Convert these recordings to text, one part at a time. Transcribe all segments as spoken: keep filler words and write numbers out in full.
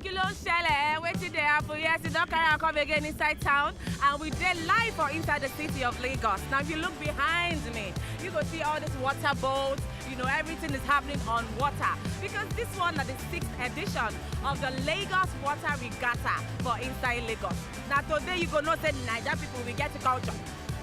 Kí ló ń ṣẹlẹ̀? Wetin dey happen? Yes, e don carry am come again inside town, and we dey live for inside the city of Lagos. Now, if you look behind me, you go see all these water boats. You know, everything is happening on water because this one na the sixth edition of the Lagos Water Regatta for inside Lagos. Na today you go know say Naija people, we get culture,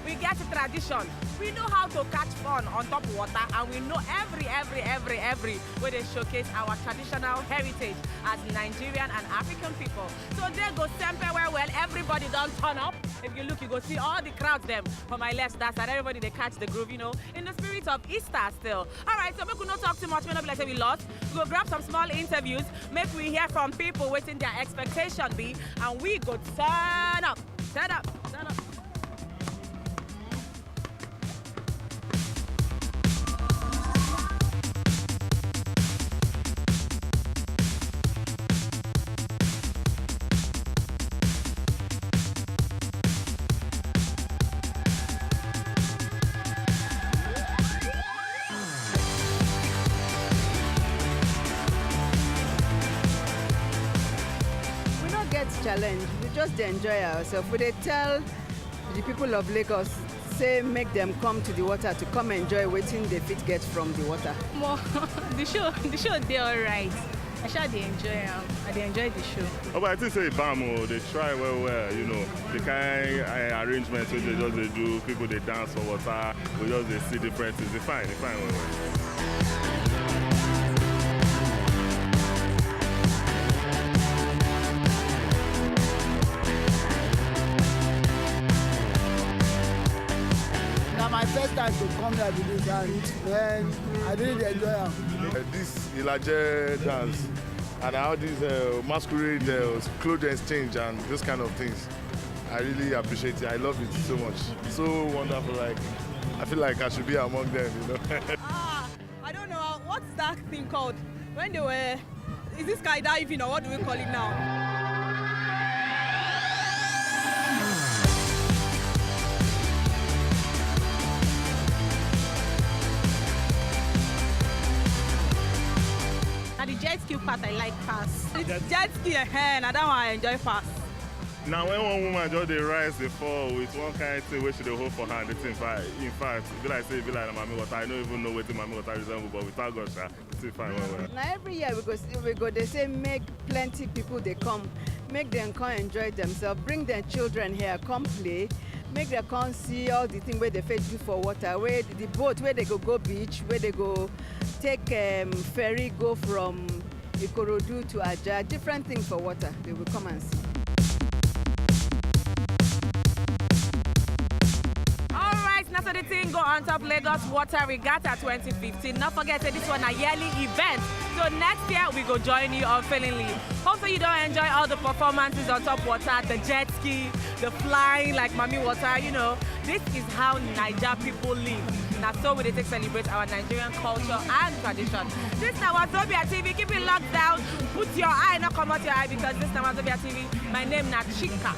we get tradition, we know how to catch fun on top water, and we know every, every, every, every wey dey showcase our traditional heritage as Nigerian and African people. So dey go sempe well well, everybody don turn up. If you look, you go see all the crowds dem for my left, that side. Everybody dey catch the groove, you know, in the spirit of Easter still. All right, so make we no talk too much, make no be like say we lost. We go grab some small interviews, make we hear from people wetin their expectation be, and we go turn up, turn up, turn up. We no get challenge, we just dey enjoy ourselves. We dey tell the people of Lagos say make dem come to the water to come enjoy wetin they fit get from the water. Mo, the show, the show dey alright. I sha dey enjoy am. I dey enjoy the show. Oh, but I think say bam o, they try well well, you know. The kind uh, arrangement wey they just dey do, people dey dance for water, we just dey see different things. They fine, they fine well well. Na my first time to come here be this, and man, I really dey enjoy am. Uh, this Ilaje dance and how this uh, masquerade uh, clothes change and those kind of things, I really appreciate it. I love it so much. So wonderful. Like, I feel like I should be among them, you know. Ah, I don't know. What's that thing called? When they were, is this skydiving or what do we call it now? Na the jet ski part I like pass. It's jet ski, eh, na that one I enjoy pass. Now when one woman just dey rise dey fall with one kind thing wey she dey hold for hand, the thing fine. In fact, e be like say e be like na mami water. I no even know wetin mami water resemble, but we thank God, sha. The thing fine well well. Na every year we go see, we go dey say make plenty people dey come, make dem come enjoy themselves, bring dem children here, come play, make dem come see all the thing wey dey fit do for water, wey the boat wey dey go go beach, wey dey go take um, ferry go from Ikorodu to Aja, different things for water. They will come and see. All right, now so the thing go on top Lagos Water Regatta twenty fifteen. Not forget that this one a yearly event. So next year we go join you unfailingly. Hope so you don't enjoy all the performances on top water, the jet ski, the flying like Mami Water, you know. This is how Naija people live. Na so we dey take celebrate our Nigerian culture and tradition. This na Wazobia T V. Keep it locked down. Put your eye, not come out your eye because this na Wazobia T V. My name na Chika.